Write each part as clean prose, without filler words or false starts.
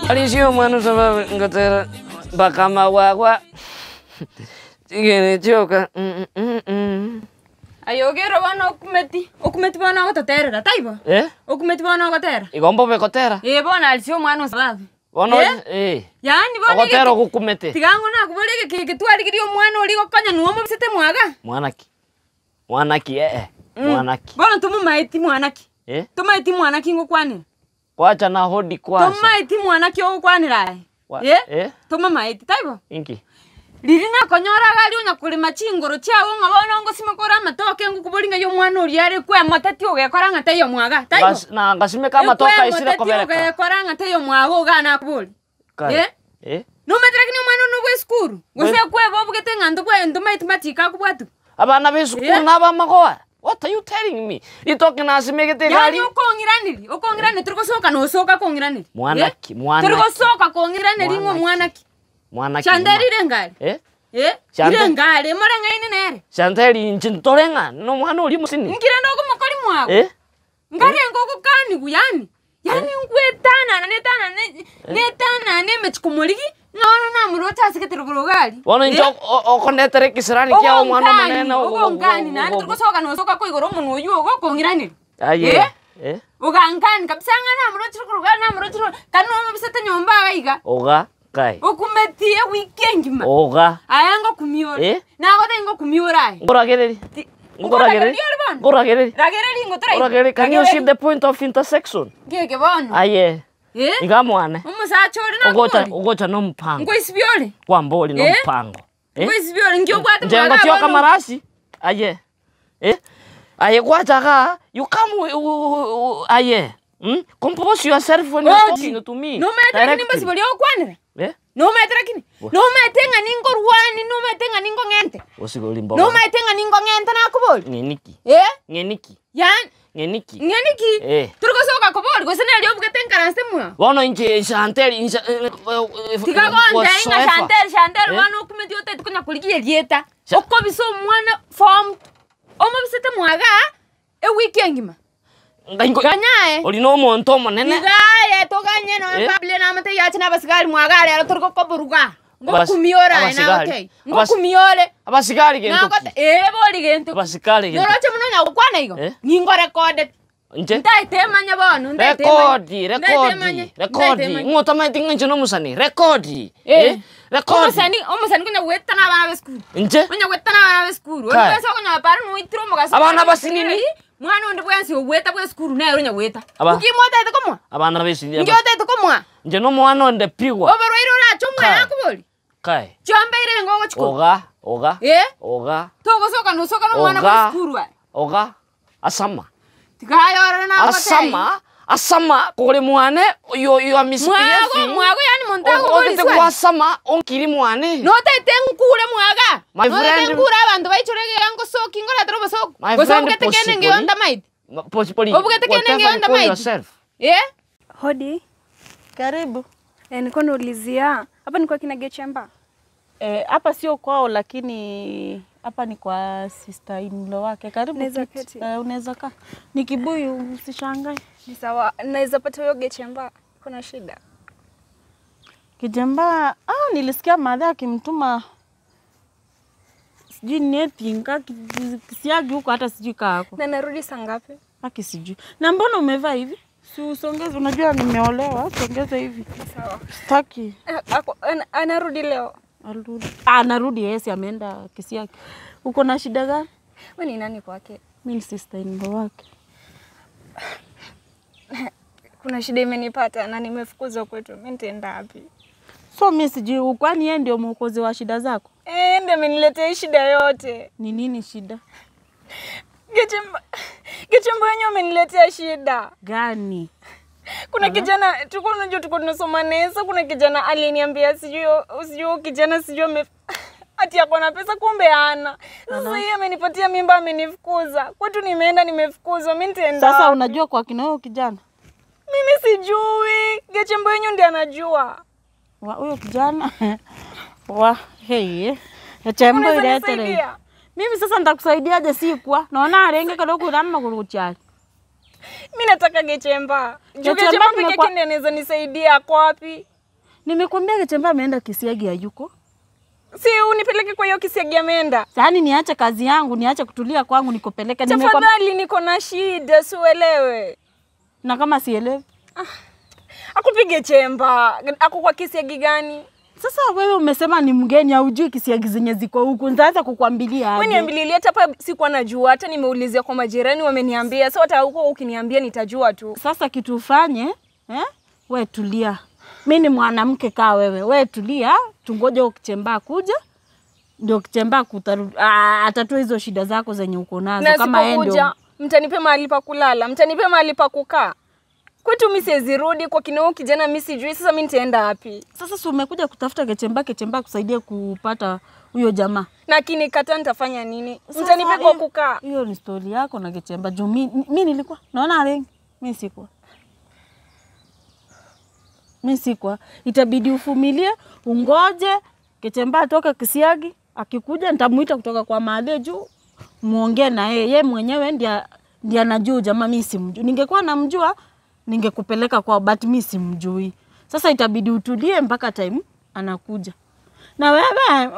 Arisia omwana osababu ngotera mpaka amagwagwa chigeni chioka Aye ogere bono okumeti, okumeti bono ogototerera, taibo? Eh? Okumeti bono ogotera? Igo mbobe gotera. Ee bono arisia omwana osababu. Bono Eh? eh. Yaani bono Ogotera egeke- ogokumete. Tiga ang'o nakobora egeke eke twarigirie omwana oria gokonya nwo omobisete mwaga. Mwana ki? Mwana ki ee? Mwana ki? Bono tomomaeti mwana ki? Eh? Tomaeti mwana ki ngokwanera? Gwacha na hodi kwasa. Tomaeti mwana ki ogokwanera aye? Wa- Eh? Eh? Tomomaeti, taibo? Inki? Riria nakonyora iga aria onya korema chingoro chiago ng'a bono ngosimeka ore amatoke ngokoboria ng'ai omwana oria are kwemoteti ogekora ng'a taiyo mwaga, taibo? Ngas- na ngasimeka amatoke aisire Ekwemoteti kobereka. ogekora ng'a taiyo mwago iga nakoboria. Kai. Eh? Eh? Nomanyete lakini omwana one obwa esukuru, gose Bwe- ekweba obugete ng'a ntobwa ntomaeti machiko akobwatwa. Abana ba esukuru Eh? na abamagoa. What are you telling me? Ritoke nasimegete Yaani egari. okong'iraneria, okong'iraneria tori gosoka na osoka kong'iraneria. Mwana Eh? ki, mwana Tori ki. gosoka kong'iraneria ng'a Mwana ki. omwana ki. Mwana ki, Chantel mwana. ire ngare. Eh? Eh? Chantel. Ire ngare, moreng'aine nere. Chantel inche ntore ng'a nomwana oria omosini. Inki rende okomokori mwago? Eh? Nkarenge ogokanigwa yaani, yaani ngwetanana netanane netanane emechie komorigi, ng'a bono namoroche ase egeterogoro iga aria. Bono inche Eh? o- o- okondetera ekisirani kia omwana Ogonkani, omonene ogo- ogonkani naende ogo- tori gosoka nosoka koigora omonwa oywo igo okong'iraneria. Aye, Eh? eh, Ogankani kabisa ng'a namoroche rogoro iga aria namoroche rogoro, kare nomobisete nyomba iga iga, oga kai, okumeti ewiki engima, oga, aye ngokumia ore, Eh? nagotebia ngokumia ore aye. nkoragereria, Ti- nkoragereria, Nkoragereria ore bono? nkoragereria, Ragereria ingo toraigwa. nkoragereria, can you see Ragereria. the point of intersection? Ngeke bono. Aye, Eh? iga mwane, Omosacha ore ogocha nakobori. ogocha na omopango, Nkoisibia ore. kwambori na Eh? omopango, eh? Nkoisibia ore. Nki obwate Inche mwaga ngotioka bono? amarasi, aye, eh, aye gwacha igaa, you come wi- wi- aye, mh, compose yourself when you are Ochi. talking to me Nomaete lakini directly. mbosibori ogokwanera? Eh? Nomaete lakini? Nomaete ng'a ninkorwani, nomaete ng'a ninkong'ente? Osigori mboga. Nomaete ng'a ninkong'ente nakoboria? Ng'eniki. Eh? Ng'eniki. Yaani Ng'eniki. ng'eniki? Eh. Tori gosoka koboria gose nere obugete nkaranse mwao? Bono inche Chantel inche Tiga gontebia ng'a Chantel Chantel Eh? bono okumeti otaeti konya korigia erieta. Sha- Okobisa omwana form omobisete mwagaa ewiki engima. Ganya aye. Ori na omonto omonene. Iga aye toganye nonya Eh? Pablo namotebia ache na abasigari mwaga rero tori gokoburuga. Abas- Ngokumia ore aye abasigari. nagotebia. Abas- Ngokumia ore. Abasigari gento Nagote ki? ee bori gento ki. Abasikari gento Noroche buna onya gokwana igo? Eh? Ningorekodeti. Inche? Ntaete emanye bono, ntaete emanye. Rekodi, Ntaete rekodi, emanye, ntaete rekodi. emanye. Ng'o otamanyeti ng'a inche nomosani? Rekodi. Eh. Eh? Rekodi. Omosani, omosani konya goetana abana b'esukuru. Inche? Onya goetana abana b'esukuru. Onde Kae. bwensi okonyora pare noitire omogaso. Abana basinini. Mwana onde bwensi ogweta bw'esukuru nere onya goeta. Aba- Nki motaete komoa? Abana b'esini Nki aba. otaete komoa? Inche nomwana onde pigwa. Oborwaire orache omoe Kae. nakoboria? Kae. Chiombe ire ogochikora. Oga, oga, Eh? oga, Togosoka nosoka nomwana Oga. bw'esukuru aye. oga, asama. Tiga aye orore nagotebie. Asama, asama kore mwane you, you are Mwago, misbehaving. mwago yaani monto agokora Ogotete iswali. gwasama onkiri mwane. Notaete nkure mwaga. My Notaete friend- nkure abanto baichore iga ngosoki ngoretera obosoku. My Gose friend obugete kende Posipoli. ngeyo ntamaeti. Ma- Posipoli, Obugete kende whatever ngeyo you call ntamaeti. yourself. Eh? Hodi. Karibu. Eh, nilikuwa naulizia hapa ni kwa kina Gechemba? Eh, hapa sio kwao lakini hapa ni kwa sister in law wake. Karibu Naweza kiti. keti? Eh, unaweza kaa. Ni kibuyu usishangae. Ni sawa, naweza pata huyo Gechemba? Kuna shida? Kijemba, ah, nilisikia madha akimtuma sijui netinga kisiagi huko hata sijui kaa ako. Na narudi saa ngapi? Haki sijui. Na mbona umevaa hivi? Si usongeze, unajua nimeolewa, songeze hivi. Sawa. Sitaki. Eh, ako- ana- Anarudi leo. Arudi. Ah, anarudi yes, ameenda Kisiagi. Uko na shida gani? Wewe ni nani kwake? Mimi ni sister in law wake. Kuna shida imenipata na nimefukuzwa kwetu. Mimi nitaenda wapi? So mi sijui, kwani yeye ndio mwokozi wa shida zako? Eh, ndio ameniletea hii shida yote. Ni nini shida Gechemba Gechemba wenyewe ameniletea shida. gani? Kuna kijana tulikuwa unajua tulikuwa tunasoma naye, sasa kuna kijana aliniambia sijui sijui huyu kijana sijui ame ati ako na pesa kumbe hana. Sasa yeye amenipatia mimba amenifukuza. Kwetu nimeenda nimefukuzwa, mimi nitaenda. Sasa wapi? unajua kwa kina huyo kijana Mimi sijui. Gechemba wenyewe ndiye anajua. wa huyo kijana wa hey echembo Unaweza iretere nisaidia? mimi sasa nitakusaidiaje? Sikwa naona arenge kalokura maguru chali Mimi nataka Gechemba. Juu Gechemba Gechemba peke nimekwa- yake ndiye anaweza nisaidia. Ako wapi? Nimekwambia Gachemba ameenda Kisiagi hayuko. Si unipeleke kwa hiyo Kisiagi ameenda. Yaani niache kazi yangu, niache kutulia kwangu nikupeleke. Nimekwambia Tafadhali, niko na shida, si uelewe. na kama sielewi. Akupige chemba, ako kwa Kisiagi gani? Sasa wewe umesema ni mgeni, haujui Kisiagi zenye ziko huku. Nitaanza kukwambilia Wewe aje? niambililia hata hapa sikuwa najua, hata nimeulizia kwa majirani wameniambia. Sasa hata huko ukiniambia nitajua tu. Sasa kitu ufanye eh? We tulia, mi ni mwanamke kaa wewe, we tulia, tungoje ukichemba kuja ndio kichemba kutaru, ah, atatua hizo shida zako zenye uko nazo Na kama yeye ndio sipokuja mtanipe mahali pa kulala, mtanipe mahali pa kukaa. Kwetu mimi siwezi rudi, kwa kina huyu kijana mimi sijui. Sasa mimi nitaenda wapi? Sasa si umekuja kutafuta Kechemba, Kechemba kusaidia kupata huyo jamaa. Na akinikataa nitafanya nini? Sasa Mtanipe kwa hiyo- kukaa. Hiyo ni stori yako na Kechemba juu mi, mi nilikuwa naona rengi, mi sikuwa mi sikuwa. Itabidi ufumilie, ungoje Kechemba atoke Kisiagi. Akikuja nitamuita kutoka kwa maadhe juu muongee na yeye, ye mwenyewe ndiye ndiye anajua jamaa, mi simjui. Ningekuwa namjua ningekupeleka kwao, but mi simjui. Sasa itabidi utulie mpaka time anakuja. Na wewe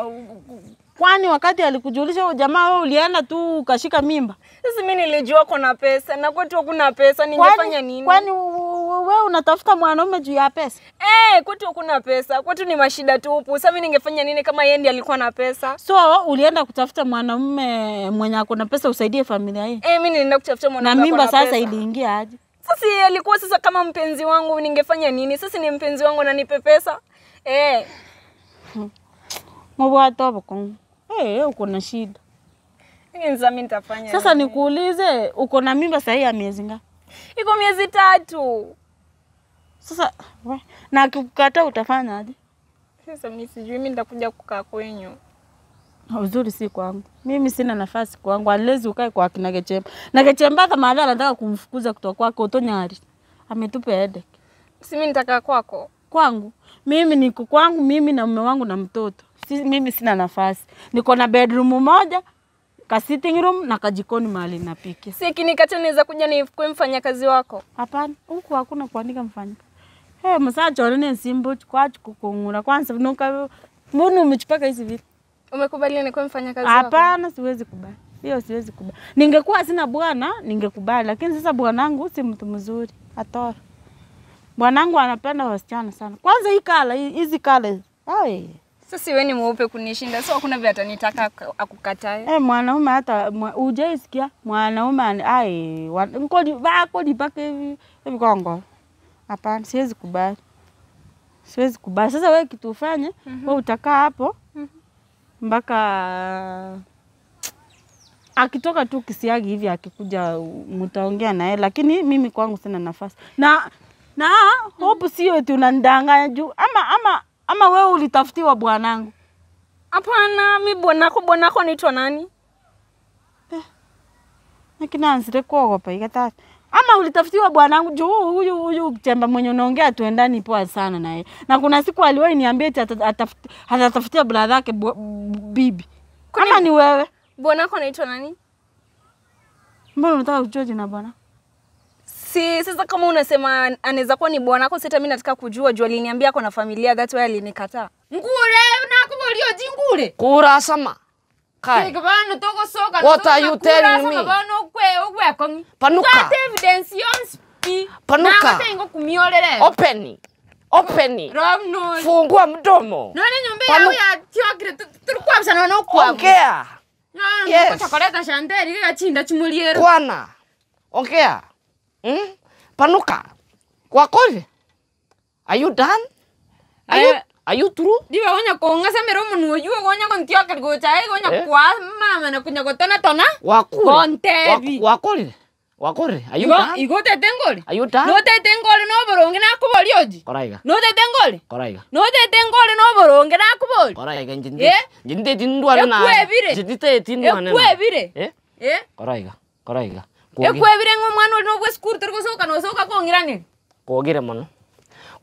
kwani wakati alikujulisha huyo jamaa, wewe ulienda tu ukashika mimba? Sasa mimi nilijua kuna pesa na kwetu hakuna pesa, ningefanya nini? Kwani wewe unatafuta mwanaume juu ya pesa? Eh, kwetu hakuna pesa, kwetu ni mashida tupu. Sasa mimi ningefanya nini kama yeye ndiye alikuwa na pesa? So ulienda kutafuta mwanaume mwenye ako na pesa usaidie familia hii, Eh, mimi nilienda kutafuta na mwanaume ako mimba na sasa pesa. iliingia aje? Sasa yeye alikuwa sasa kama mpenzi wangu, ningefanya nini? Sasa ni mpenzi wangu ananipe pesa. Eh, Mubwate obokongu eh, uko na shida mimi sasa mimi nitafanya sasa. nini? Nikuulize, uko na mimba sahii ya miezi ngapi? Iko miezi tatu. Sasa we, na akikukataa utafanya aje? Sasa mimi sijui, mimi nitakuja kukaa kwenyu. Uzuri si kwangu, mimi sina nafasi kwangu, alezi ukae kwa kina Kechemba na Kechemba hata mahali anataka kumfukuza kutoka kwake utonyari ametupa headache Si mimi nitakaa kwako. kwangu. Mimi niko kwangu, mimi na mume wangu na mtoto. Si, mimi sina nafasi, niko na bedroom moja ka sitting room na kajikoni mahali napikia. Si akinikata naweza kuja nikuwe mfanyakazi wako. Hapana, huku hakuna kuandika mfanyika. Hey, musacha orine nsimbo kwachu kukungura kwanza nuka mbona umechipaka hizi vitu? Umekubali nikuwe mfanyakazi wako? Hapana, siwezi kubali hiyo, siwezi kubali. Ningekuwa sina bwana ningekubali, lakini sasa bwanangu si mtu mzuri atora. Bwanangu anapenda wasichana sana. Kwanza hii kala hizi kala hizi. Ai. Sasa wewe ni mweupe kunishinda, so hakuna vile atanitaka akukatae. Eh, mwanaume hata hujaisikia mwanaume ai nkoli bakoli paka hivi hivi kongo. Hapana, siwezi kubali. Siwezi kubali. Sasa wewe kitu ufanye, wewe utakaa hapo mpaka akitoka tu Kisiagi hivi akikuja mtaongea naye, lakini mimi kwangu sina nafasi. Na na hope sio eti unanidanganya juu ama ama ama wewe ulitafutiwa bwanangu. Hapana, mi bwanako, bwanako anaitwa nani? Nakinansire kuogopa ikatata. Ama ulitafutiwa bwanangu juu huyu huyu chemba mwenye unaongea tuendani poa sana naye. Na kuna siku aliwahi niambia eti atatafutia brother yake bibi. Ama ni wewe? Bwanako anaitwa nani? Mbona unataka kujua jina bwana? Si sasa kama unasema anaweza kuwa ni bwanako, sasa mimi nataka kujua juu aliniambia ako na familia, that's why alinikataa. Ngure nakuboria ojingure. Kurasama. Kai. Kike bano togosoka. What are you telling me? Bano kwe ogwekongi. Panuka. Twate evidence yonsi pi. Panuka. Nagotengo kumiorere. Open. Open. Rob no. Fungua mdomo. None nyumba yao ya tiokire turikwabisana no kwa. Ongea. No, Yes. chokoleta shanteri gachinda chimuliero. Kwana. Ongea. Panuka. Wakoli. Are you done? Are you, Eh. are you through? Diba gonya kong'asamera omonwa oywo gonya gontiokeria gocha gonya Eh? kwa mama na kunya gotona tona. Wakule. Gontebi. Wakolire. Wakolire. Are you Igo done? igo tete ngori. Are you done? Notete ngori noboronge nakoboria oji. Koraiga. Notete ngori. Koraiga. Notete ngori noboronge nakobori. Koraiga njindi. Eh? Njindi tindwane na. Ekwebire. Njindi tindwane. Ekwebire. Eh? Eh? Koraiga. Koraiga. Ekwebire ng'a omwana ori nobwa esukuru tori gosoka nosoka kong'iraneri. Kwogire mono.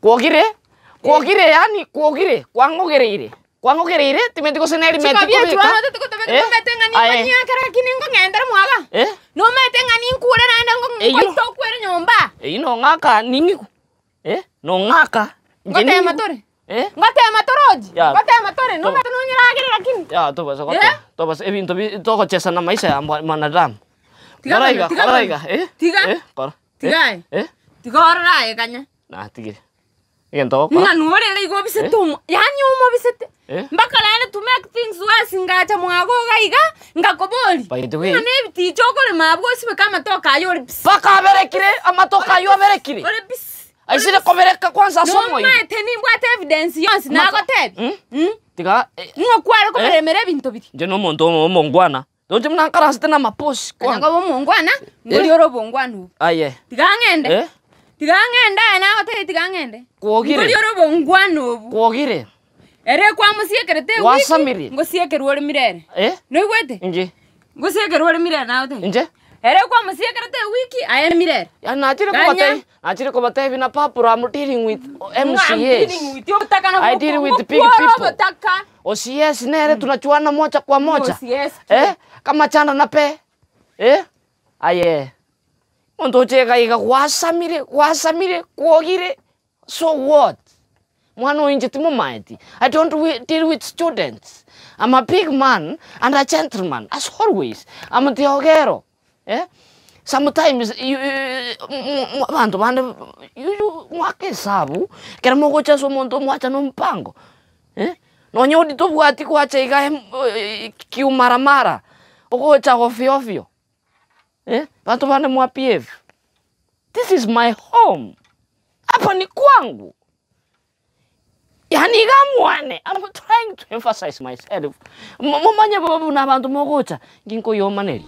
Kwogire. Kwogire yani kwogire. Kwang'ogereire. Kwang'ogereire timeti gose neri meti Chikabia kobeka. chwano tete kotobeka Eh? nomete ng'a Aye. ninkonyakera lakini nkong'endera mwaga. Eh? Nomete ng'a ninkure naende Eyio. nkoita okwere nyomba. Eyi nong'aka ning'iku. Eh? Nong'aka. Inche Ngotema ning'iku. tore. Eh? Ngotema torochi? Ya. Ngotema tore, To- nomanyete nonyeragere lakini. Ya, tobasa goteba. Eh? Tobasa ebinto bi togochesa na maisha ya mwa- mwanadamu. Tiga Kora bana, iga, tiga kora bana. iga, eh? Tiga. Eh, kora. Tiga Eh? aye. Eh? Tiga orore aye kanya. Natigire. Egento ogokora. Ng'a norere igo obisete omo, yaani omobisete. Eh? Mpaka naende to make things worse ngacha mwago iga iga, ngakobori. By the way. Ng'a na ebiticha okorema abwo osibeke amatoke aywo ore pisi. Mpaka aberekire, amatoke aywo aberekire. Ore pisi. Aisire kobereka kwanza ase omoyio. Nomaete nimbwate evidence yonsi nagotebia. Mm? Mm? Tiga eh, Ng'o kware koberemera ebinto biria? inche nomonto omongwana. Toche buna nkaransete na amaposi Konya kwanza. koba omongwana, ngori ore obongwana obo. Aye. Tiga ng'ende. Eh? Tiga ng'ende aye nagotebia tiga ng'ende. Kwogire. Ngori ore obongwana obo. Kwogire. Ere kwamosiekerete ewiki, Gwasamirie. ngosiekerwa ore mirere. Eh? Noigwete? Inche. Ngosiekerwa ore mirere nagotebia. Inche? Ere kwamosiekerete ewiki, aye mirere. Yaani nachire Ganya. kobatebi, nachire kobatebi na Pablo I'm dealing with MCAs. I deal with big people. OCS nere tunachuana moja kwa moja. OCS. Eh? Kama chana na pe. Eh? Aye. Omonto oche iga iga gwasamire, gwasamire, kwogire, so what? Mwana oyo inche timomaeti. I don't deal with students. I'm a big man and a gentleman as always. I'm the ogero. Eh? Sometimes you, abanto bande you, you, mwake esabu, ekero mogocha ase omonto mwacha na ompango. Eh? Nonye odi tobwati gwacha iga em kiumaramara, ogocha ofio ofio. Eh? Banto bande mwa behave. This is my home. Hapa ni kwangu. Yaani iga mwane, I'm trying to emphasize myself. Momanye bobe buna abanto mogocha, inki nkoyomaneria.